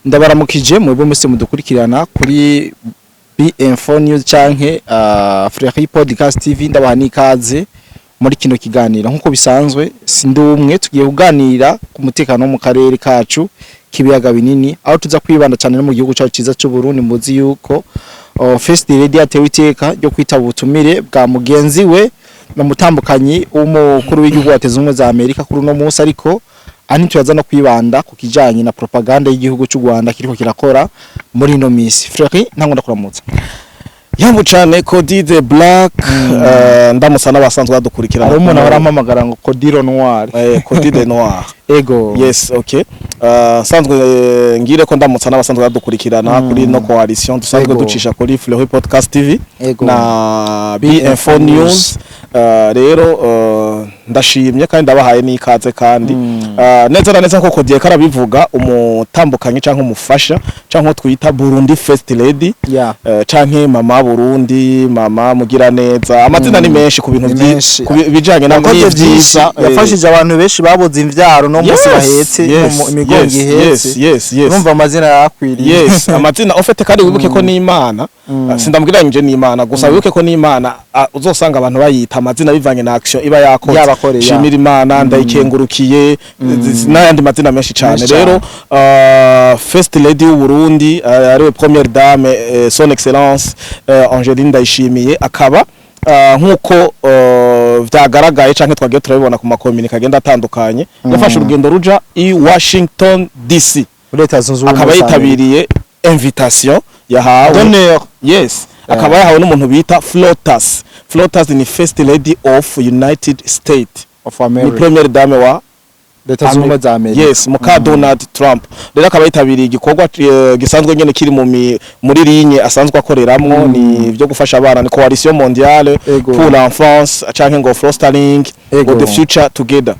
Ndabaramukije mwebwe mwese mudukurikirana kuri BM4 News canke Free Podcast TV. Ndabaha n'ikaze muri kino kiganiro. Nkuko bisanzwe, sindi umwe, tugiye kuganira ku mutekano wo mu karere kacu k'ibiyaga binini, aho tuza kwibanda cyane no mu gihugu cyacu ciza cy'u Burundi. Muzi yuko First Lady yatewe iteka ryo kwitaba ubutumire bwa mugenzi we na mutambukanyi w'umukuru w'igihugu wa Leta Zunze Ubumwe za Amerika kuri uno munsi. Ariko ani turaza no kwibanda ku kijanye na propaganda y'igihugu cy'u Rwanda kiriko kirakora muri ino misi. Frère, ntango ndakuramutsa. Yambu cane, Cody the Black. Ndamusa n'abasanzwe badukurikirana. Hari umuntu ahora ngo Codiro Noir. Cody the Noir. Ego. Yes, okay. Sanzwe ngire ko ndamutsa n'abasanzwe badukurikirana kuri no coalition dusanzwe ducisha kuri Fleury Podcast TV na BM4 News. Rero ndashimye kandi ndabahaye n'ikaze kandi neza na neza koko Dieu karabivuga, umutambukanyi canke umufasha canke twita Burundi First Lady canke mama Burundi, mama mugira neza, amazina ni menshi ku bintu Ni menshi. ku bijanye na Yakoze byinshi. n'ivyiza. Yafashije abantu benshi babuze imvyaro, no munsi bahetse imigongo ihetse. Urumva amazina yakwiriye. Yes, amazina ofete. Kandi wibuke ko n'Imana, sindamubwiranyije n'Imana gusa, wibuke ko n'Imana uzosanga abantu bayita amazina bivanye na action iba yakoze. Yabakoreye, ya. Shimira Imana, ndayikengurukiye, n'ayandi mazina menshi cyane. Menshi. Rero First Lady w'u Burundi, ariwe première dame, son excellence Angeline Ndayishimiye, akaba nkuko vyagaragaye canke twagiye turabibona ku makominike agenda atandukanye, yafashe urugendo ruja i Washington DC, muri Leta Zunze Ubumwe akaba za Amerika. yitabiriye invitation yahawe d'honneur. Yes, akaba yahawe n'umuntu bita Flotas. Flotas ni First Lady of United States of ni America. première dame wa Leta Zunze Ubumwe za Amerika. Yes, muka Donald Trump. Rero akaba yitabiriye igikorwa gisanzwe nyene kiri muri ligne asanzwe akoreramwo, ni byo gufasha abana, ni Coalition mondiale pour l'enfance canke ngo fostering ngo the future together.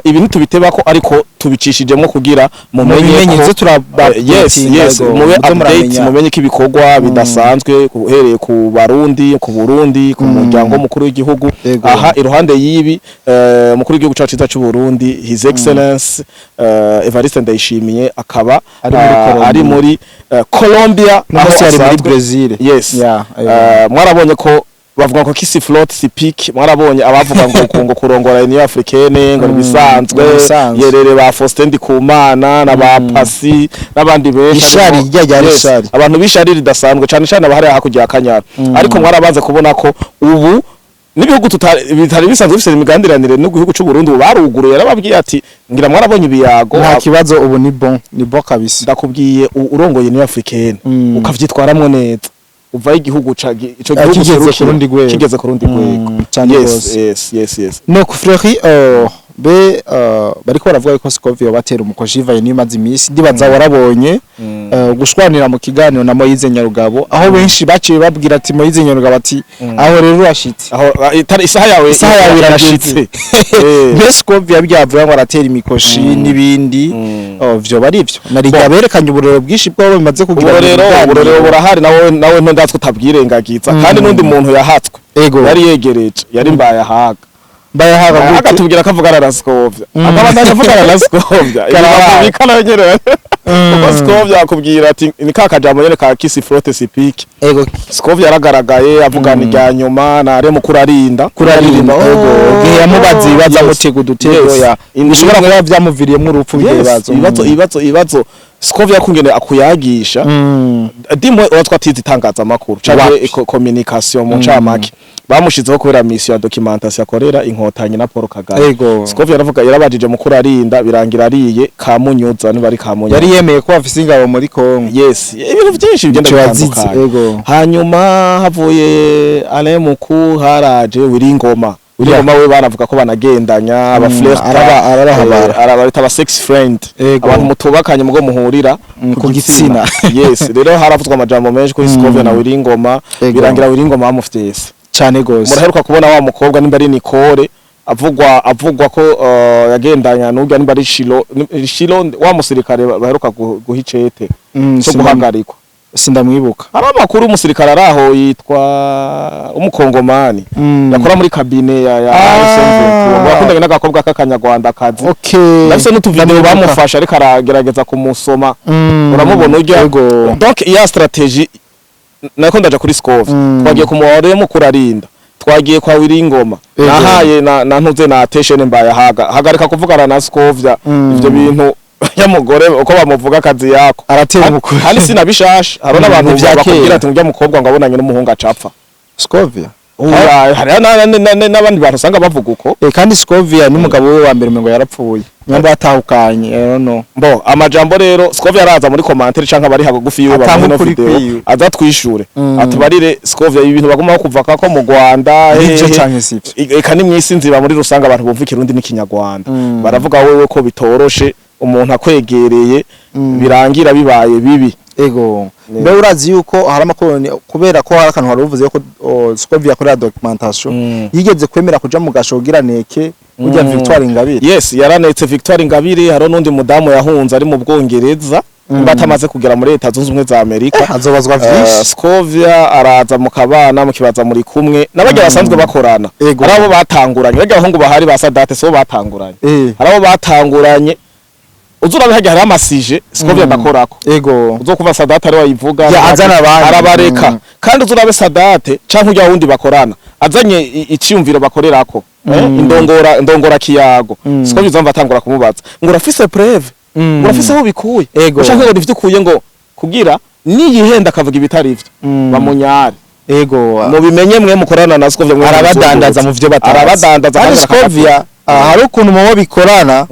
Ibi ntitubiteba ko, ariko tubicishijemo kugira mumenye Mubimenye, ko nze turaba yes, mube muze update, muramenya. Mumenye ko ibikorwa bidasanzwe uhereye ku Barundi, ku Burundi, ku muryango mukuru w'igihugu. Aha iruhande y'ibi, mukuru w'igihugu cacu ciza c'u Burundi, His Excellence Evariste Ndayishimiye, akaba Ari muri Colombia. ari muri Colombia, No munsi yari muri Brazil. Yes. Yeah, ego. Mwarabonye ko bavuga ngo qui sifflote s'pique. Mwarabonye abavuga ngo kurongora Union Africaine ngo nibisanzwe. Nibisanzwe. Yerere ba Faustin Ndikumana na ba Pasi n'abandi benshi. Ishari rya Yes, ishari. abantu b'ishari ridasanzwe, cyane cyane abahari hakurya ya Kanyara. Ariko mwarabanze kubona ko ubu n'ibihugu bitari bisanzwe bifite imigandiranire n'igihugu cy'u Burundi, ubu baruguruye. Yarababwiye ati ngira mwarabonye ibiyago. Nta kibazo, ubu ni bon, ni bon kabisa. Ndakubwiye, urongoye Union Africaine ukavyitwaramwo neza, uvayo igihugu ico gihugu kigeze userukira, ku rundi rwego. Kigeze ku rundi rwego. Cane Yes. gose. Yes. No ku Fleury, be bariko baravuga ko Scovia batera umukoshi ivaye nimaze imisi. Ndibaza warabonye gushwanira mu kiganiro na Moyize Nyarugabo, aho benshi baciye babwira ati Moyize Nyarugabo ati aho rero urashitse. Aho isaha yawe Isaha yawe irashitse. Mbe Scovia byavuga ngo aratera imikoshi n'ibindi, oh, vyo bari ivyo narijya berekanye uburero bwinshi bwabo bimaze kugira mu Uburorero biganiro. Uburorero burahari, nawe ntondatwe utabwirengagiza. Kandi n'undi muntu yahatswe yari yegereje, yari mbaye ahaga. Mbaye gute? Akatubwira ko avugana na Scovia, akabandanya avugana na Scovia. Karabaye. Bikana nyene, kuko Scovia akubwira ati ni ka kajambo nyene ka qui sifflote s'pique. Scovia yaragaragaye avugana irya nyuma na Remo Kurarinda. Kurarinda, ego, igihe yamubaza ibibazo, amutega udutego, ya bishobora kuba byamuviriyemo urupfu ibyo bibazo. Ibibazo Scovia kungene akuyagisha, dimwe uratwa atize itangazamakuru canke Wapi. Communication mu ncamake, bamushizeho kubera mission ya documentation akorera Inkotanyi na Paul Kagame. Scovia yaravuga, yarabajije mu Kurarinda, birangira ariye Kamunyuza, niba ari Kamunyuza. Yari yemeye ko bafise ingabo muri Kongo. Yes, ibintu byinshi bigenda Ico yazize, bitandukanye. Hanyuma havuye Alain Muku, haraje Wiringoma. Wiringoma we banavuga ko banagendanya aba flirt. Arabahabara. Araba aba sex friend, abantu mutubakanye mugo muhurira ku gitsina. Yes, rero haravuzwa amajambo menshi kuri Scovia na Wiringoma. Birangira Wiringoma bamufyese. Cane gose. Muraheruka kubona wa mukobwa, nimba ari Nicole, avugwa ko yagendanya n'urya, nimba ari Shilo, Shilo wa musirikare baheruka guha icete cyo guhagarikwa. Sindamwibuka. Hari amakuru, umusirikare ari aho yitwa umukongomani yakora muri cabinet ya SM23, yakundanye n'agakobwa k'akanyarwanda kazi. Ndafise n'utuvideo Ndamwibuka. bamufasha ariko aragerageza kumusoma. Uramubona urya? Ego. Donc iya stratégie nako ndaja kuri Scovia. Twagiye ku muware mukuru arinda, twagiye kwa Wiringoma. Nahaye na ntuze na attention mbaye haga hagarika kuvugana na Scovia. Ivyo bintu y'umugore uko bamuvuga akazi yako. Aratera umukuru. Kandi sinabishasha, hari n'abantu Ni vya bakubwira kera. ati murya mukobwa ngo abonanye n'umuhungu acapfa. Scovia. Oya, hariho n'abandi bantu usanga bavuga uko. Kandi Scovia n'umugabo we wa mbere ngo yarapfuye, nyamba batahukanye, I don't know. Bo amajambo rero, Scovia araza muri commentaire canke abari hagufi yiwe Atanga bamuhe no ukuri video kwiwe. aza twishure, atubarire Scovia ibintu baguma kuva ko mu Rwanda Nivyo hehe. canke sivyo? Eka ni mwisi nziba muri rusange abantu bumva ikirundi n'ikinyarwanda baravuga wewe ko bitoroshe umuntu akwegereye birangira bibaye bibi. Ego. Mbe urazi yuko hari amakuru, kubera ko hari akantu wari uvuze ko Scovia akorera documentation, yigeze kwemera kuja mu gasho kugira neke burya Victoire Ingabire? Yes, yaranetse Victoire Ingabire. Hariho n'undi mudamu yahunze ari mu Bwongereza, nimba atamaze kugera muri Leta Zunze Ubumwe za Amerika. Azobazwa vyinshi. Scovia araza mu kabana mukibaza muri kumwe n'abarya basanzwe bakorana. Hari abo batanguranye, barya abahungu bahari ba Sadate so batanguranye. Hari abo batanguranye, uzurabe hajya hariho amasije Scovia adakorako. Uzokuva Sadate ari wayivuga. Ya, azana abandi. Arabareka. Kandi uzurabe Sadate canke urya wundi bakorana azanye iciyumviro bakorerako, indongora kiyago, Scovia uzamva atangura kumubaza ngo urafise preuve, urafise aho bikuye, ushaka ngo nivyo ukuye, ngo kugira niyihenda akavuga ibitari ivyo bamunyare. Mubimenye mwe mukorana na Scovia mwe. Arabadandaza mu vyo batazi. Arabadandaza kandi kandi Scovia hari ukuntu mubo bikorana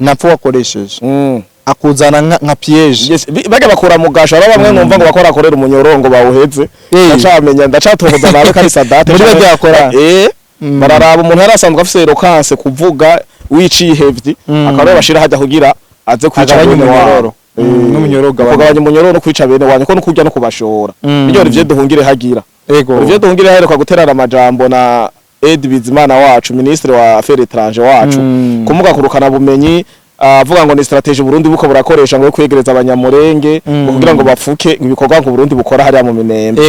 napfa wakoresheje akuzana nka piège. Yes, bajya bakura mu gasho. Hari bamwe numva ngo bakora akorera umunyorongo bawuheze. Ndacamenya, ndacatohoza nawe kari Sadate. Muri bajya bakora. Bararaba umuntu yari asanzwe afise eloquence kuvuga wicihevye, akaba bashira hajya kugira aze kwica Agabanya bene wabo. umunyororo. N'umunyororo ugabanya. Kugabanya umunyororo no kwica bene wanyu ko no kurya no kubashora. Ibyo Olivier Duhungire hagira. Olivier Duhungire aheruka guterana amajambo na Ed Bizimana wacu, ministre wa affaires étrangères wacu, kumuga kurukana bumenyi, avuga ngo ni stratégie Burundi buko burakoresha ngo yo kwegereza abanyamurenge, ngo kugira ngo bapfuke ibikorwa ngo Burundi bukora hariya mu Minembe.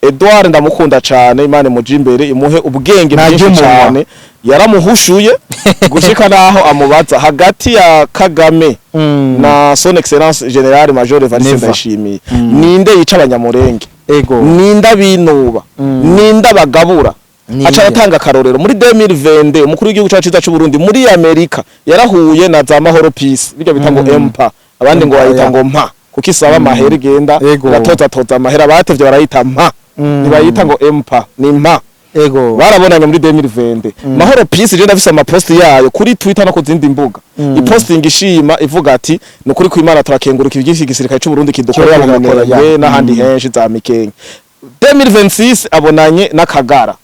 Edouard ndamukunda cane, Imana imuje imbere imuhe ubwenge Ntarya bwinshi umunwa. cane. Yaramuhushuye gushika naho amubaza hagati ya Kagame na Son Excellence Général Major Evariste Neva. Ndayishimiye, ninde yica abanyamurenge, ninde abinuba, ninde abagabura? Ninde? Aca aratanga akarorero: muri 2020 umukuru w'igihugu cyacu cyiza cy'u Burundi muri Amerika yarahuye na za Mahoro Peace, bijya bita ngo MPA, abandi ngo MPA, bayita ya. ngo mpa kuko isaba amahera, igenda iratoza toza amahera batevye barayita mpa, ntibayita ngo MPA, ni mpa. Barabonanye muri 2020 Mahoro Peace. Je ndafise amaposti yayo kuri Twitter no ku zindi mbuga, iposting ishima ivuga ati nukuri ku Imana turakenguruka ibyinshi igisirikare cy'u Burundi kidukorera mu Kirakora, Minembwe ya. n'ahandi henshi za Mikenke. 2026 abonanye n'Akagara,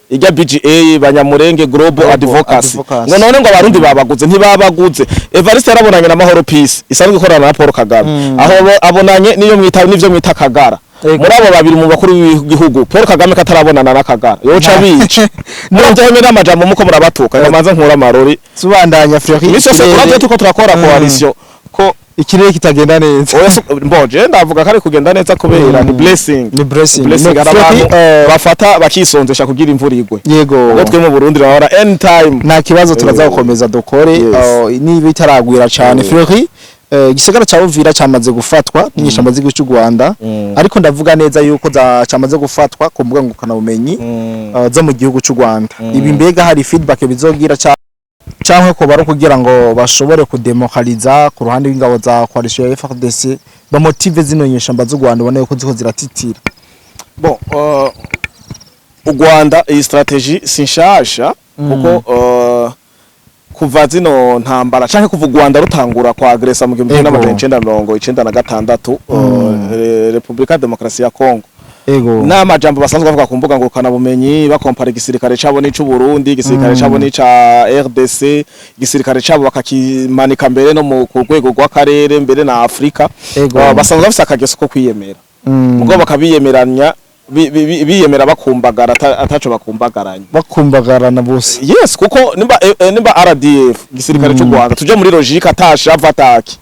Ijya BGA, Banyamurenge Global Global Advocacy. Advocacy. Ngo none ngo abarundi babaguze? Ntibabaguze. Evariste yarabonanye na Mahoro Peace isanzwe ikorana na Paul Kagame, aho abonanye niyo mwita nivyo mwita Kagara. Muri abo babiri mu bakuru b'igihugu, Paul Kagame katarabonana na Kagara yoca bica muri byo n'amajambo muko murabatuka ngo manze nkura amarori. Tubandanya, Fleury. Imisi yose turavye tuko turakora coalition ko ikirere kitagenda neza. Oya, mboje ndavuga ko ari kugenda neza kubera ni blessing. Ni blessing. Blessing. No, Hari Fleury, abantu bafata bakisonzesha kugira imvura igwe. Ubwo twe mu Burundi urabona anytime. Nta kibazo, turaza gukomeza dukore niba itaragwira cyane. Fleury, igisagara ca Uvira cyamaze gufatwa n'inyeshamba z'igihugu cy'u Rwanda, ariko ndavuga neza yuko cyamaze gufatwa ku mbuga ngurukanabumenyi zo mu gihugu cy'u Rwanda. Ibi mbega hari feedback bizogira canke ko bari kugira ngo bashobore kudemokaliza ku ruhande rw'ingabo za coalition ya FARDC, bamotive zino nyeshamba z'u Rwanda, ubona yuko ziko ziratitira? Bon, u Rwanda iyi stratégie si nshasha, kuko kuva zino ntambara canke kuva u Rwanda rutangura kwa agresa mu 1996 Republika Demokarasi ya Congo, n'amajambo basanzwe bavuga ku mbuga ngurukana bumenyi bakompara igisirikare cabo n'icu Burundi, igisirikare cabo n'ica RDC, igisirikare cabo bakakimanika mbere no mu ku rwego rw'akarere mbere na Afrika. Basanzwe bafise akageso ko kwiyemera, mugo bakabiyemeranya biyemera bakumbagara ataco bakumbagaranye. Bakumbagarana bose. Yes, kuko nimba nimba RDF, igisirikare cy'u Rwanda, tuje muri logique, atasha avataki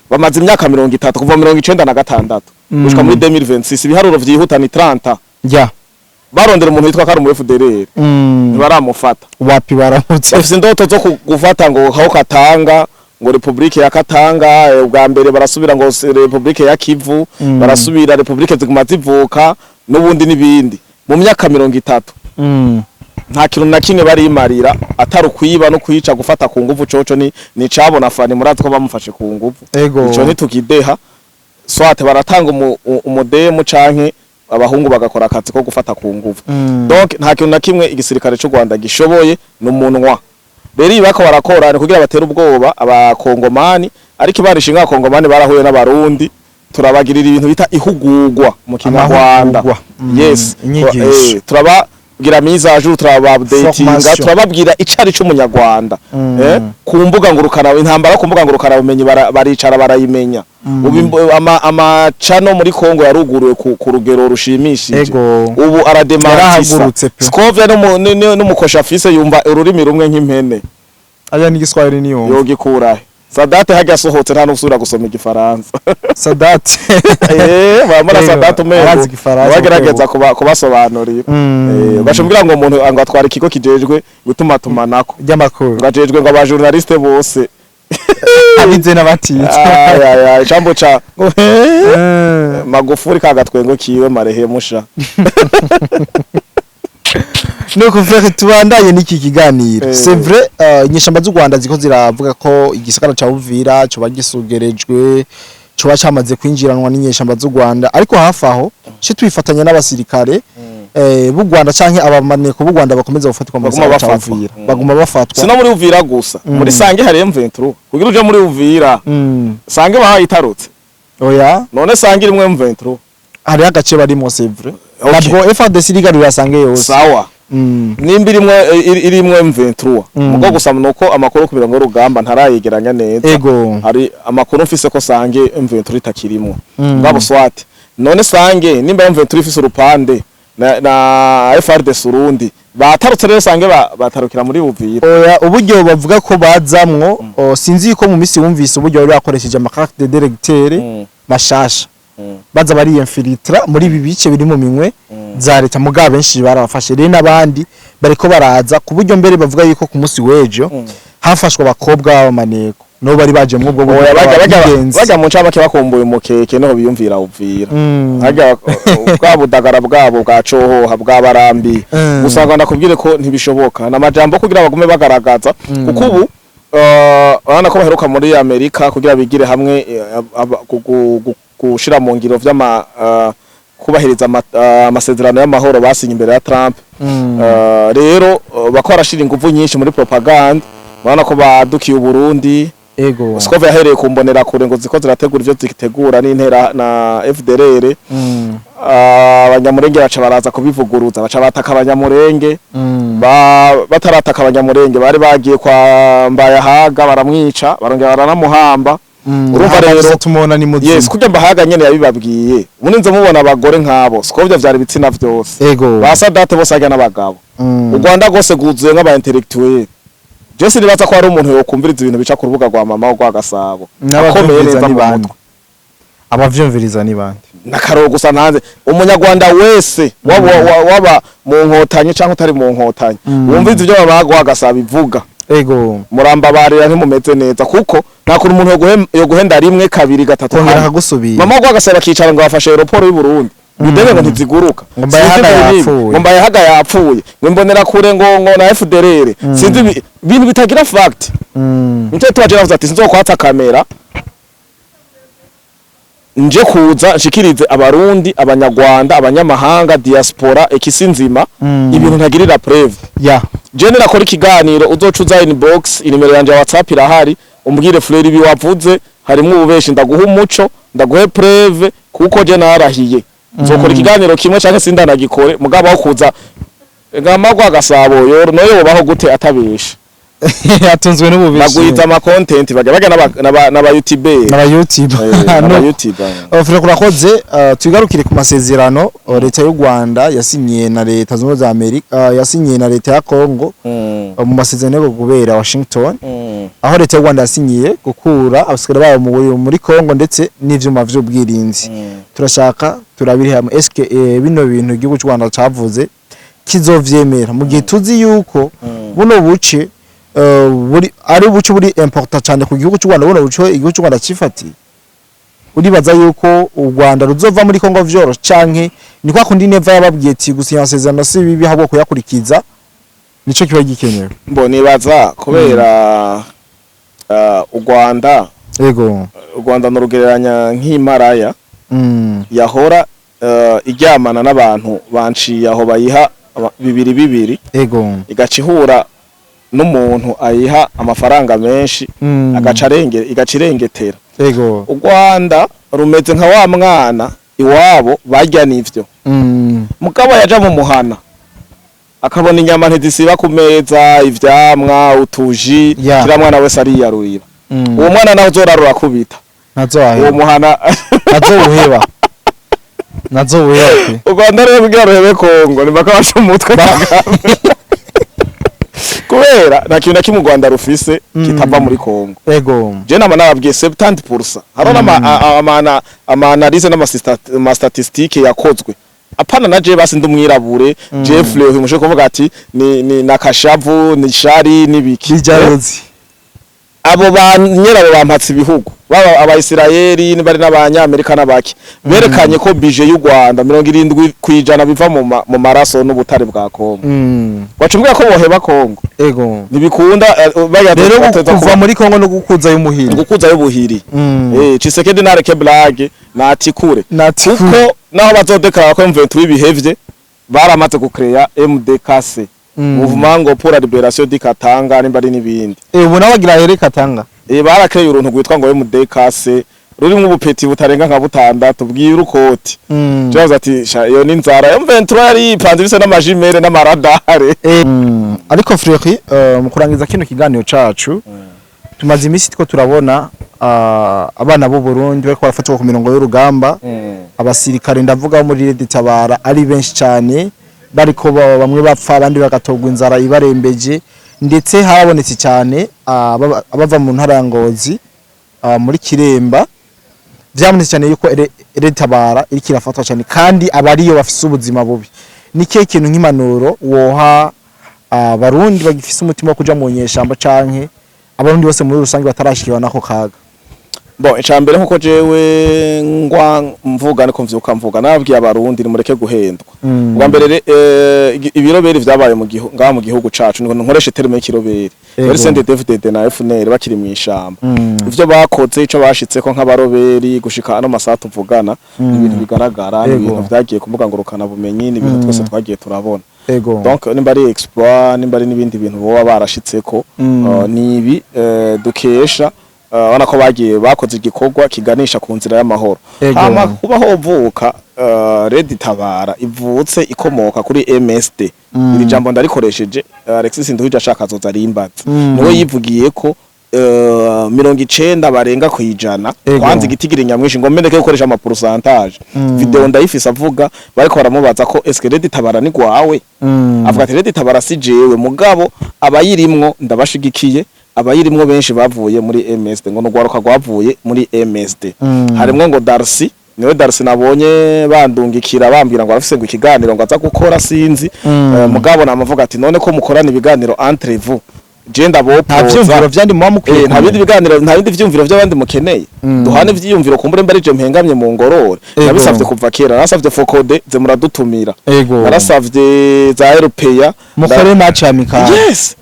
Bamaze imyaka 30, kuva 96 gushika muri 2026, ibiharuro vyihuta ni 30, barondera umuntu witwa ko ari umu FDLR. Ntibaramufata. Wapi, baramutse. Bafise indoto zo gufata ngo aho Katanga, ngo Republike ya Katanga, ubwa mbere barasubira ngo Republike ya Kivu, barasubira Republike ziguma zivuka n'ubundi n'ibindi. Mu myaka 30 nta kintu na kimwe barimarira atari ukwiba no kwica, gufata ku nguvu. Coco ni cabona fani, murazi ko bamufashe ku nguvu. Ico ntitukideha. Soit baratanga umudemu canke abahungu bagakora akazi ko gufata ku nguvu. Donc nta kintu na kimwe igisirikare c'u Rwanda gishoboye, ni umunwa. Rero ibi bako barakora ni kugira batere ubwoba abakongomani, ariko Imana ishinga, abakongomani barahuye n'abarundi, turabagirira ibintu bita ihugurwa mu Kinyarwanda. Amahugurwa. Yes. Inyigisho. Turababwira mise à jour, turaba-updatinga, Formation. turababwira icari c'umunyarwanda. Ku mbuga ngurukana, intambara ku mbuga ngurukana bumenyi, baricara barayimenya. Ubu amacano muri Kongo yaruguruwe ku rugero rushimishije. Ubu aradematisa. Yarahagurutse pe. Scovia n'umukosha afise yumva ururimi rumwe nk'impene. Aya ni Igiswahili niyo. Yogikurahe? Sadate hajya asohotse nta n'usubira gusoma Igifaransa. Sadate. Bamara Sadate umengo arazi Igifaransa. bagerageza kubasobanurira. Bashobora ngo umuntu ngo atwara ikigo kijejwe gutumatumanako ry'amakuru, ngo ajejwe ngo aba journaliste bose, abize n'abatize. Ay, ay, ay, ijambo ca Magufuri kagatwengo kiwe marehemusha. Nuko frère, tubandanye n'iki kiganiro. C'est vrai, inyeshamba z'u Rwanda ziko ziravuga ko igisagara ca Uvira coba gisugerejwe, coba camaze kwinjiranwa n'inyeshamba z'u Rwanda, ariko hafi aho ce twifatanya n'abasirikare b'u Rwanda canke abamaneko b'u Rwanda bakomeza gufatirwa mu Baguma gisagara ca bafatwa. Uvira. Baguma bafatwa. Sino muri Uvira gusa, muri Sange hari M23. Kugira uje muri Uvira, Sange bahayitarutse? Oya. None Sange irimwe M23? Hariho agace barimo, c'est vrai. Okay. Ntabwo FARDC irigarurira Sange yose. Sawa. Nimba irimwe irimwe M23, mugo gusa nuko amakuru ku mirongo y'urugamba ntarayegeranya neza. Hari amakuru mfise ko Sange M23 itakirimo. Ngabo soit none Sange nimba M23 ifise urupande na FARDC urundi, batarutse rero Sange batarukira muri Uvira. Oya, uburyo bavuga ko bazamwo, sinzi ko mu misi wumvise uburyo bari bakoresheje ama carte de lecteur mashasha, baza bariyinfiltra muri ibi bice biri mu minwe za leta. Mugabo benshi barabafashe rero, n'abandi bariko baraza, ku buryo mbere bavuga yuko ku munsi w'ejo hafashwe abakobwa b'abamaneko nabo bari baje muri ubwo buryo Oya, bajya bw'ingenzi. Bajya mu ncamake bakumbuye umukeke, niho biyumvira Uvira. Hajya bwa budagara bwabo bwa cohoha bwa barambi. Gusa ngo ndakubwire ko ntibishoboka, n'amajambo kugira bagume bagaragaza, kuko ubu urabona ko baheruka muri Amerika kugira bigire hamwe gushira mu ngiro vy'ama kubahiriza amasezerano y'amahoro basinye imbere ya Trump. Rero bako barashira inguvu nyinshi muri propaganda. Urabona ko badukiye Uburundi. Scovia yahereye ku mbonera kure ngo ziko zirategura ivyo zitegura n'intera na FDLR. Abanyamurenge baca baraza kubivuguruza, baca bataka abanyamurenge. Batarataka abanyamurenge, bari bagiye kwa Mbayahaga baramwica, barongera baranamuhamba. Urumva rero tumubona ni muzima. Yes, kurya Mbahaga nyene yabibabwiye, ubundi mubona abagore nk'abo Scovia vyari ibitsina vyose. Ba Sadate bose ajya n'abagabo. U Rwanda rwose rwuzuye nk'aba intellectuel. Je sinibaza ko hari umuntu yokumviriza ibintu bica ku rubuga rwa mama rwa Gasabo akomeye N'abavyumviriza neza ni mu bande? mutwe. Abavyumviriza ni bande? Nakaro gusa ntanze umunyarwanda wese waba mu nkotanyi cyangwa utari mu nkotanyi, wumviza ibyo mama rwa Gasabo ivuga. Murambabarira, ntimumeze neza, kuko nta kuntu umuntu yoguhenda rimwe, kabiri, gatatu, kongera kane. akagusubira. Mama rwa Gasabo akicara ngo bafashe aéroport y'u Burundi, indege ngo ntiziguruka. Ngo Mbayahaga Sinzi ibintu yapfuye. ngo Mbayahaga yapfuye, ngo imbonera kure, ngo na FDLR, sinzi ibintu bitagira fact. Nicyo tubaje bavuze ati sinzokwatsa kamera nje kuza nshikirize abarundi, abanyarwanda, abanyamahanga, diaspora ekisi nzima, ibintu ntagirira preuve. Je nirakora ikiganiro, uzoca uza inbox, inimero yanje ya WhatsApp irahari, umbwire: "Fleur, ibi wavuze harimwo ububeshi." Ndaguha umuco, ndaguhe preuve, kuko je narahiye nzokora ikiganiro kimwe canke sindanagikore. Mugabo aho kuza ngama rwa Gasabo yo noyo baho gute atabesha? Atunzwe n'ububeshi. Bagwiza ama content, bajya bajya n'aba YouTuber. N'aba YouTube. N'aba YouTuber. Frère, urakoze. Tugarukire ku masezerano leta y'u Rwanda yasinyiye na Leta Zunze Ubumwe za Amerika, yasinyiye na leta ya Congo, mu masezerano yo kubera Washington, aho leta y'u Rwanda yasinyiye gukura abasirikare babo muri Congo ndetse n'ivyuma vy'ubwirinzi. Turashaka turabiri hamwe, eske bino bintu igihugu cy'u Rwanda cavuze kizovyemera, mu gihe tuzi yuko buno buce buri ari ubuce buri important cyane ku gihugu cy'u Rwanda, buno buce igihugu cy'u Rwanda cifatiye? Uribaza yuko u Rwanda ruzova muri Congo vyoroshe, canke ni kwa kundi Neva yababwiye ati gusinya amasezerano si bibi, ahubwo kuyakurikiza nico kiba gikenewe? Mbo nibaza kubera u Rwanda, u Rwanda nurugereranya nk'imaraya yahora iryamana n'abantu banciye aho bayiha bibiri bibiri, igaca ihura n'umuntu ayiha amafaranga menshi, agaca arenge, igaca irengetera. U Rwanda rumeze nka wa mwana iwabo barya nivyo, mugabo yaja mu muhana akabona inyama ntizisiba ku meza, ivyamwa, utuji, kila mwana wese ariyarurira. Uwo mwana nawe uzorarura kubita uwo Ntazoheba. muhana. Ntazowuheba, ntazowuheba pe. U Rwanda rero kugira ruhebe Kongo ni mpaka basha umutwe Kagame, kubera nta kintu na kimwe u Rwanda rufise kitava muri Kongo. Je nama nababwiye 70%, hariho ama analyse n'ama statistique yakozwe, apana na je basi ndi umwirabure, Jeff Leo mushe kuvuga ati ni nakashavu, ni shari nibiki. Bijarozi. Abo ba nyerabo bampatse ibihugu, baba abayisirayeli bari n'abanyamerika n'abaki, berekanye ko budget y'u Rwanda 70% biva mu maraso n'ubutare bwa Kongo. Bacumbwira ko boheba Kongo, ntibikunda, baya. Rero bateza kuva muri Kongo no gukuza y'umuhiri. Gukuza y'ubuhiri. Tshisekedi nareke blague, natikure. Natikure. Kuko naho bazodeklara ko M23 ibihevye, baramaze gucrea MDKC, Mouvement ngo pour la Libération du Katanga, nimba ari n'ibindi. Ubu nawe agira here Katanga. Barakeye uruntu rwitwa ngo MDKC, rurimwo ubupeti butarenga nka butandatu bw'irukoti. Jaza ati sha iyo ni nzara, M23 yari yipanze bisa n'amajimere n'amaradare. Ariko Fleury, mu kurangiza kino kiganiro cacu, tumaze iminsi two turabona abana b'u Burundi bariko barafatwa ku mirongo y'urugamba, abasirikare ndavuga bo muri Red Tabara ari benshi cyane, bariko bamwe bapfa, abandi bagatogwa inzara ibarembeje, ndetse harabonetse cyane abava mu ntara ya Ngozi, muri Kiremba vyabonetse cyane yuko Red Tabara iriko irafatwa cyane kandi abariyo bafise ubuzima bubi. Ni kihe kintu nk'impanuro woha abarundi bagifise umutima wo kuja mu nyeshamba, canke abarundi bose muri rusange batarashikirwa nako kaga? Bon, icambere, nkuko jewe ngwa mvuga niko mvyuka mvuga, nababwiye abarundi nimureke guhendwa. Ubwa mbere ibiroberi vyabaye mu gihugu, ngaha mu gihugu cacu, niko nkoresha terme y'ikiroberi. Yari CNDD-FDD na FNL bakiri mu ishamba. Ivyo bakoze, ico bashitseko nk'abaroberi gushika ano masaha tuvugana, ni ibintu bigaragara, ni ibintu vyagiye ku mbuga ngurukana bumenyi, ni ibintu twese twagiye turabona. Donc nimba ari exploit, nimba ari n'ibindi bintu boba barashitseko, ni ibi dukesha ubona ko bagiye bakoze igikorwa kiganisha ku nzira y'amahoro. Hama kuba hovuka Red Tabara ivutse ikomoka kuri MSD. Iri jambo ndarikoresheje, Alexis Nduhije ashaka azoza arimbaza. Niwe yivugiye ko 90 barenga kwijana. Kwanza igitigiri nyamwinshi ngo mendeke gukoresha ama pourcentage. Video ndayifise avuga, bariko baramubaza ko eske Red Tabara ni gwawe, avuga ati Red Tabara si jewe, mugabo abayirimwo ndabashigikiye, abayirimwo benshi bavuye muri MSD, ngo nugwaruka rwavuye muri MSD. Harimwo ngo Darcy, niwe Darcy nabonye bandungikira bambwira ngo arafise ngo ikiganiro ngo aza gukora, sinzi. Mugabo namavuga ati none ko mukorana ibiganiro entre vous, je Nta ndabopoza. vyumviro vyandi muba mukwiye Nta bindi kumenya. biganiro, nta bindi vyumviro vy'abandi mukeneye? Duhane ivyiyumviro, kumbure mba arije mpengamye mu ngorore. Nabisavye kuva kera, narasavye FOCODE ze muradutumira, narasavye za RPA. Mukore match amical. Yes,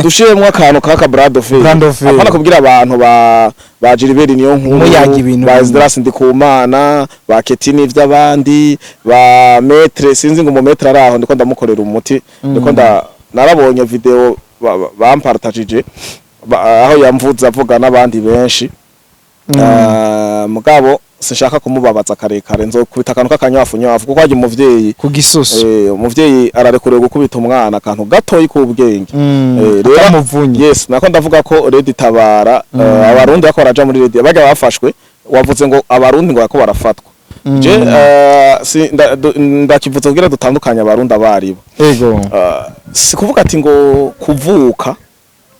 dushiremwo akantu kaka bras de fer. Bras de fer. Apana kubwira abantu ba Gilbert niyo nkuru, Muyaga ibintu ba bimwe. Esdras Ndikumana, ba Ketini vy'abandi, ba maître, sinzi ngo mu maître araho ndiko ndamukorera umuti, ndiko nda narabonye video bampartagije aho yamvuze avuga n'abandi benshi. Mugabo Sinshaka kumubabaza karekare, nzokubita akantu k'akanyafu nyafu, kuko hajya umuvyeyi Ku gisusu. Umuvyeyi ararekuriwe gukubita umwana akantu gatoyi k'ubwenge. Rero Atamuvunye. Yes, nako ndavuga ko Red Tabara, abarundi bako baraja muri Red, bajya bafashwe. Wavuze ngo abarundi ngo bako barafatwa. Je si ndakivuze kugira dutandukanye abarundi abaribo. Si kuvuga ati ngo kuvuka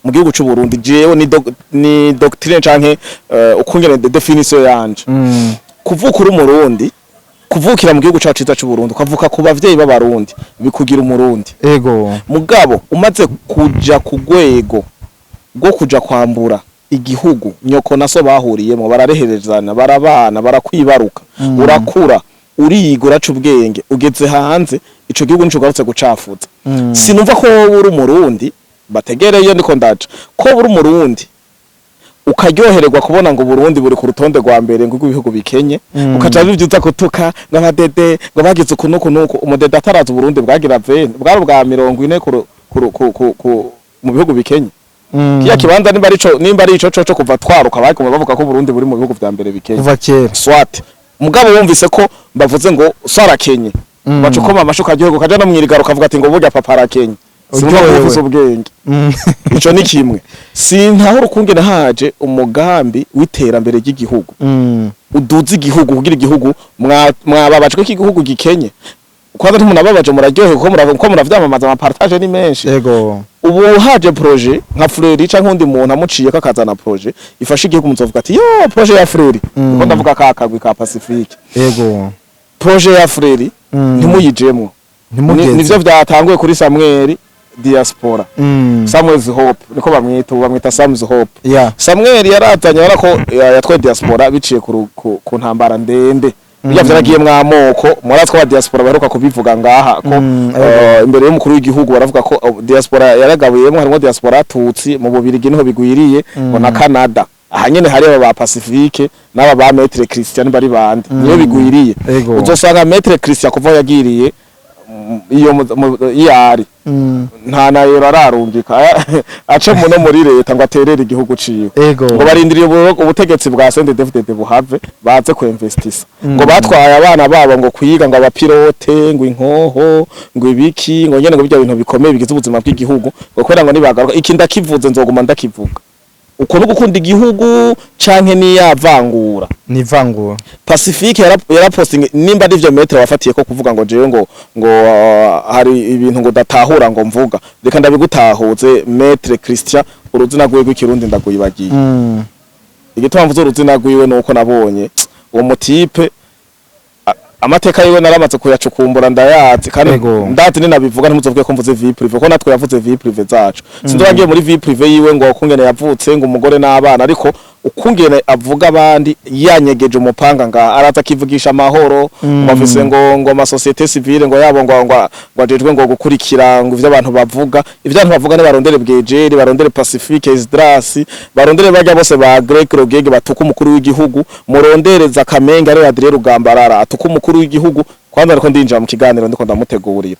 mu gihugu c'u Burundi, jewe ni doctrine canke ukungene définition yanje, kuvuka uri umurundi, kuvukira mu gihugu cacu ciza c'u Burundi, ukavuka ku bavyeyi b'abarundi, bikugira umurundi. Mugabo umaze kuja ku rwego rwo kuja kwambura igihugu nyoko na so bahuriyemo, barareherezana, barabana, barakwibaruka, urakura, uriga, uraca ubwenge, ugeze hanze, ico gihugu nico ugarutse gucafuza. Sinumva ko wowe uri umurundi, bategereye ndiko ndaca, ko uri umurundi ukaryohererwa kubona ngo Burundi buri ku rutonde rwa mbere ngo rw'ibihugu bikenye, ukaca bivyuza kutuka ngo abadede ngo bagize uku nuku nuku. Umudede ataraza Uburundi bwagira vene bwari ubwa 40 ku mu bihugu bikenye. Kiya kibanza nimba ari ico coco, kuva twaruka baguma bavuga ko Burundi buri mu bihugu vya mbere bikenye. Kuva kera. Soit mugabo wumvise ko bavuze ngo so arakenye, baca ukoma amashu ukaryoherwa, ukaja no mwirigaro ukavuga ati ngo burya papa arakenye. Sinumva ko Uryohewe. ufise ubwenge. Ico ni kimwe. Sintahura ukungene haje umugambi w'iterambere ry'igihugu, uduza igihugu kugira igihugu, mwababajwe ko igihugu gikenye. Kwanza ntimunababaje, muraryohewe kuko ko muravyamamaza, amapartage ni menshi. Ubu haje projet nka Fleury canke undi muntu amuciye ko akazana projet ifasha igihugu, muzovuga ati yo projet ya Fleury. Kuko ndavuga ka kagwi ka Pacifique. Projet ya Fleury, ntimuyijemwo. Ntimugeze. Nivyo vyatanguye kuri Samuel Diaspora. Samuel's Hope niko bamwita ubu, bamwita Sam's Hope. Samuel yarazanye, urabona ko yatwaye diaspora biciye ku ntambara ndende. Bijya vyaragiye mwamoko, murazi ko aba diaspora baheruka kubivuga ngaha ko imbere y'umukuru w'igihugu baravuga ko diaspora yaragabuyemo, harimo diaspora Tutsi mu Bubirigi niho bigwiriye, ngo na Canada. Aha nyene hari aba ba Pacifique n'aba ba Maître Christian bari bande, niyo bigwiriye. Uzosanga Maître Christian kuva aho yagiriye, iyo iyo ari nta na yero ararungika ace muno muri leta ngo aterere igihugu ciwe. Ngo barindiriye ubutegetsi bwa CNDD-FDD buhave baze ku investisa. Ngo batwaye abana babo ngo kwiga, ngo abapilote, ngo inkoho, ngo ibiki, ngo nyene ngo bijya bintu bikomeye bigize ubuzima bw'igihugu, ngo kubera ngo nibagaruka. Iki ndakivuze, nzoguma ndakivuga. Uko no gukunda igihugu canke niyavangura? Ni ivangura. Pacifique yaraposting nimba ari ivyo maître wafatiye ko kuvuga ngo jewe ngo hari ibintu ngo datahura, ngo mvuga, reka ndabigutahuze. Maître Christian, uruzina rwiwe rw'ikirundi ndaguyibagiye. Igituma mvuze uruzina rwiwe nuko nabonye uwo mutipe amateka yiwe naramaze kuyacukumbura, ndayazi kandi. Ndazi ninabivuga ntimuzovuge ko mvuze vie privée, ko natwe yavuze vie privée zacu. Sinzi ngiye muri vie privée yiwe ngo ukungene yavutse, ngo umugore n'abana, ariko ukungene avuga abandi yanyegeje umupanga nga araza akivugisha amahoro, ngo afise ngo ama société civile ngo yabo, ngo ajejwe ngo gukurikira ngo ivyo abantu bavuga. Ivyo abantu bavuga ne barondere Bwejeri, barondere Pacifique, Esdras, barondere bajya bose ba Greg Rogege batuka umukuru w'igihugu, murondereza Kamenge ari Adrien Rugambarara atuka umukuru w'igihugu. Kwanza ariko ndinjira mu kiganiro ndiko ndamutegurira.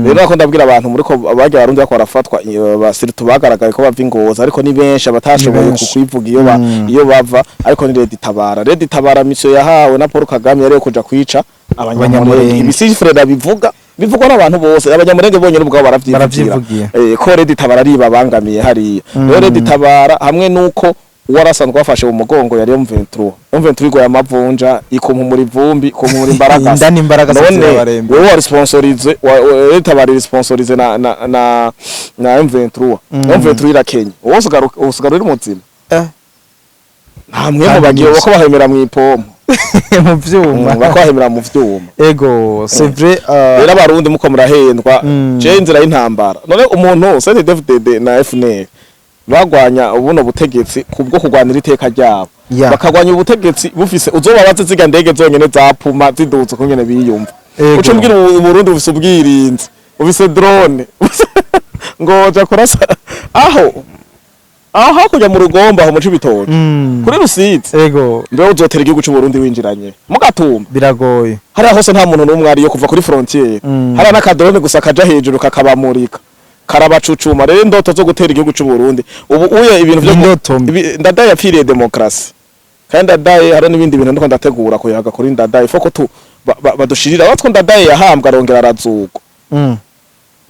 Rero nako ndabwira abantu muri ko bajya barundi bako barafatwa, ba surtout bagaragaye ko bava ingoza, ariko ni benshi abatashoboye Ni benshi. kukwivuga iyo ba iyo bava. Ariko ni Red Tabara. Red Tabara mission yahawe na Paul Kagame yari yo kuja kwica abanyamurenge. Abanyamurenge. Ibi si Fred abivuga, bivugwa n'abantu bose. Abanyamurenge bonyene ubwabo baravyivugira. Baravyivugira. Ko Red Tabara ari babangamiye hariya. Rero Red Tabara hamwe nuko uwarasanzwe bafashe mu mugongo yari M23, M23 igoye amavunja, ikumpumura ivumbi, ikumpumura imbaragasa. Inda n'imbaragasa None zirabarembe. wowe wari sponsorisé Red Tabara iri sponsorisé na M23. M23 irakenye, wowe usigara uri muzima? Nta mwe mu Kandi bagiye nivyo. bako bahemera mu ipompo. Mu vyuma. Bako bahemera mu vyuma. Ego, c'est vrai. Rero abarundi muko murahendwa. Je inzira y'intambara, none umuntu CNDD-FDD na FNL bagwanya ubuno butegetsi kubwo kugwanira iteka ryabo, bakagwanya ubutegetsi bufise uzobabaze ziga ndege zonyene za Puma ziduze kungene biyumva. Uca umbwira ubu Burundi bufise ubwirinzi, bufise drone, ngo ja kurasa aho hakurya mu rugombo, aho mu Cibitoke, kuri Rusizi. Mbe uzotera igihugu c'u Burundi winjiranye mu Gatumba? Biragoye. Hariya hose nta muntu n'umwe ariyo kuva kuri frontière. Hariya n'akadrone gusa kaja hejuru kakabamurika, karabacucuma. Rero indoto zo gutera igihugu c'u Burundi ubu uye ibintu vyo Indoto mbi. Ndadaye yapfiriye demokrasi. Kandi Ndadaye, hari n'ibindi bintu ndiko ndategura kuyaga kuri Ndadaye, foko tu badushirira batwo. Ndadaye yahambwa, arongera arazugwa.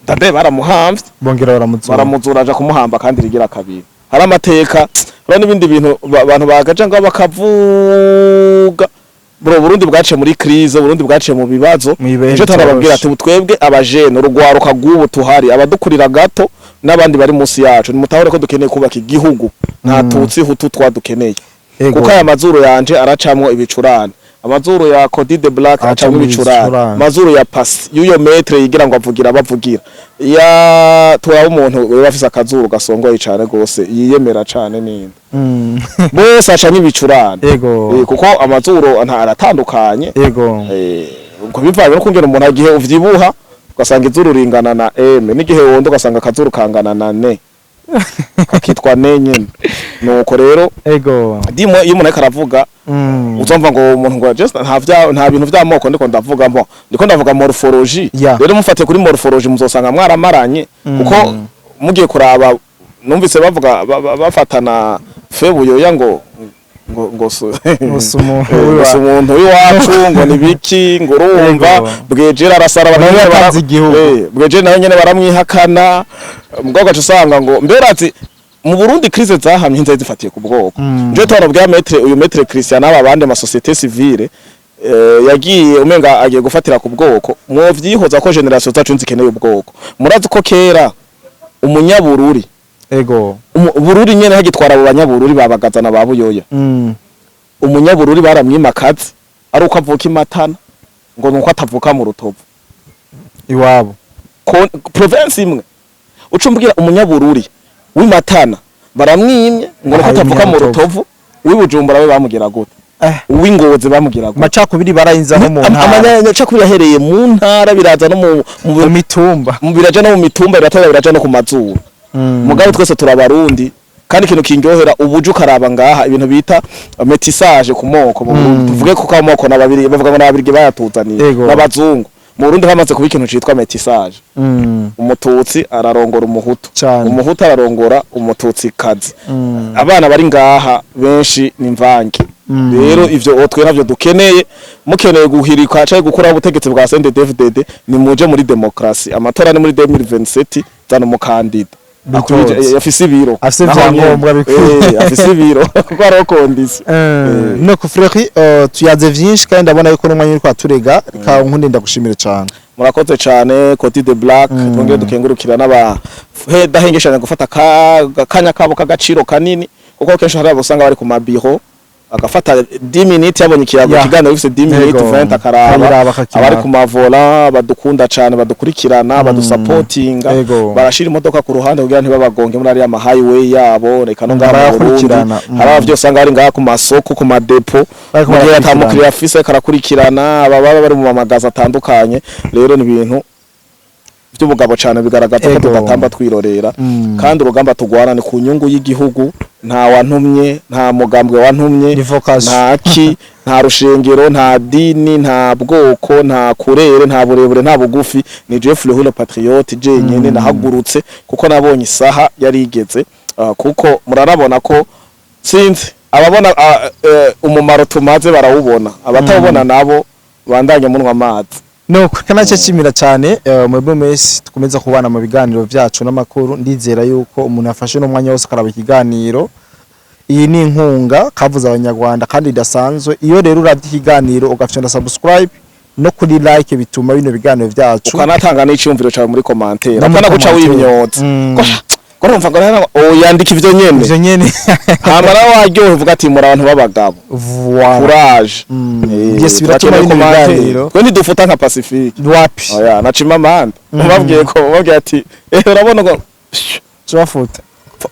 Ndadaye baramuhamvye, bongera baramuzura. Baramuzura, aja kumuhamba kandi rigira kabiri. Hari amateka, hari n'ibindi bintu abantu bagaja ngo bakavuga. Bro, Burundi bwaciye muri crise, Burundi bwaciye mu bibazo. Mw'ibihe Nico tarababwira ati twebwe abajene, urugwaruka rw'ubu tuhari, abadukurira gato n'abandi bari munsi yacu, nimutahure ko dukeneye kubaka igihugu. Nta tutsi hutu twadukeneye. Kuko aya mazuru yanje aracamwo ibicurane, amazuru ya Cody the Black aracamwo aracamwo ibicurane, ibicurane. Amazuru ya Pasi y'uyo maître yigira ngo avugira bavugira ya turaba umuntu we afise akazuru gasongoye cane gose, yiyemera cane ninde, bose acamwo ibicurane. Kuko amazuru nta aratandukanye. Ubwo bivanye no kungena umuntu agihe uvyibuha, ugasanga izuru ringana na M, n'igihe wonda ugasanga akazuru kangana na N, kakitwa N nyene. Nuko rero dimo iyo umuntu ariko aravuga, uzumva ngo umuntu ngo just nta bintu vy'amoko ndiko ndavuga, mbo ndiko ndavuga morphologie. Rero mufatiye kuri morphologie, muzosanga mwaramaranye, kuko mugiye kuraba numvise bavuga bafatana febuyoya ngo Ngo si umuntu ngo si umuntu w'iwacu, ngo ni biki, ngo urumva Bwejera arasara. Nawe Nyene yatanze igihugu. Bwejera nawe nyene baramwihakana. Mugabo ugaca usanga ngo mbere ati mu Burundi crise zahamye nzari zifatiye ku bwoko. Nje twarabwira maître, uyu maître Christian n'aba bandi ma société civile, yagiye umenga agiye gufatira ku bwoko. Mwovyihoza ko génération zacu nzikeneye ubwoko. Murazi ko kera umunyabururi, Bururi nyene hagitwara abo banyabururi babagazana ba Buyoya, umunyabururi baramwimakaze ari uko avuka imatana, ngo nuko atavuka mu Rutovu iwabo. Province imwe. Ucumbwira umunyabururi w'imatana baramwimye ngo nuko Aha, atavuka mu umunyarutovu. Rutovu, w'ibujumbura we bamugira gute? Uw'ingozi bamugira gute? Amacakubiri barayinzaho mu ntara. Amacakubiri yahereye mu ntara, biraza no mu mitumba. Biraja no mu mitumba, biratera biraja no ku mazuru. Mugabo twese turabarundi. Kandi ikintu kindyohera, ubuju ukaraba ngaha ibintu bita métissage ku moko mu Burundi, tuvuge ko amoko n'ababiri bavuga ngo n'ababirigi bayatuzaniye, n'abazungu. Mu Burundi hamaze kuba ikintu citwa métissage. Umututsi ararongora umuhutu, umuhutu ararongora umututsi kazi. Abana bari ngaha benshi ni mvange. Rero ivyo twe navyo dukeneye. Mukeneye guhirika canke gukuraho ubutegetsi bwa CNDD-FDD, ni muje muri démocratie. Amatora ni muri 2027. Zana umukandida Bitoze. Afise ibiro. Afise Naho ivyangombwa nyene. bikwiye. Afise ibiro kuko hariho condition. No ku Fleury, tuyaze vyinshi kandi ndabona yuko n'umwanya uriko aturega. Reka nkunde ndagushimire cane. Murakoze cane, Cody the Black. Twongere dukengurukira n'aba dahengeshanya gufata akanya kabo k'agaciro kanini, kuko kenshi hari abo usanga bari ku mabiro, agafata 10 minutes yabonye ikiyago, ikiganiro gifise 10 minutes, 20, akaraba. Akabiraba, akakiraba. Abari ku mavola badukunda cane, badukurikirana, badusapotinga, barashira imodoka ku ruhande kugira ntibabagonge muri ariya ma highway yabo. Reka no ngaha mu Burundi Barayakurikirana. Hari abavyo usanga bari ngaha ku masoko, ku madepo, Bariko mu gihe barakurikirana. atamukiriya afise ariko arakurikirana, aba baba bari mu mamagaza atandukanye. Rero ni ibintu by'ubugabo cane, bigaragaza ko tudatamba twirorera. Kandi urugamba tugwana ni ku nyungu y'igihugu. Nta wantumye, nta mugambwe wantumye, Ni vocation. nta ki, nta rushengero, nta dini, nta bwoko, nta kurere, nta burebure, nta bugufi. Ni Jeff Fleury le patriote jenyene nahagurutse kuko nabonye isaha yari igeze. Kuko murarabona ko sinzi ababona umumaro tumaze barawubona, abatawubona nabo bandanye munwa amazi. Nuko kanace nshimira cyane mwebwe mwese dukomeza kubana mu biganiro vyacu n'amakuru. Ndizera yuko umuntu afashe n'umwanya wose akaraba ikiganiro, iyi ni inkunga kavuze abanyarwanda kandi idasanzwe. Iyo rero uravye ikiganiro ugafyonda subscribe no kuri like, bituma bino biganiro vyacu Ukanatanga n'iciyumviro cawe muri commentaire. No muri Apana guca commentaire. wimyoza ko urumva ngo yandika ivyo nyene. Ivyo nyene. Hama nawe waryohe, uvuga ati muri abantu b'abagabo. Voilà. Courage. Yes, biratuma turakeneye bino commentaire. biganiro. Twe ntidufuta nka Pacifique. Wapi. Oya, na Chimamanda ubabwiye ko ubabwiye ati urabona ngo Tubafuta.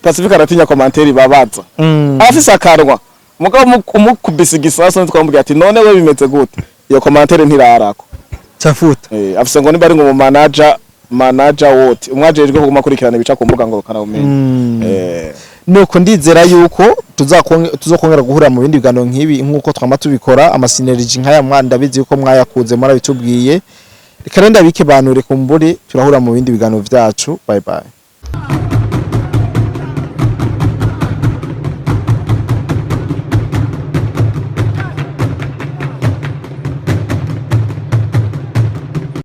Pacifique aratinya commentaire babaza. Afise akanwa, mugabo umukubise igisasu, twamubwiye ati none we bimeze gute, iyo commentaire ntirarako. Cafuta. Afise ngo niba ari ngo mu manager wote umwajejwe kuguma akurikirana ibica ku mbuga ngo kanabumenye. Nuko ndizera yuko tuzokongera guhura mu bindi biganiro nk'ibi nk'uko twama tubikora. Ama synergie nk'aya mwa ndabizi yuko mwayakunze, murabitubwiye. Reka rero ndabike banure kumbure turahura mu bindi biganiro vyacu. Bye bye.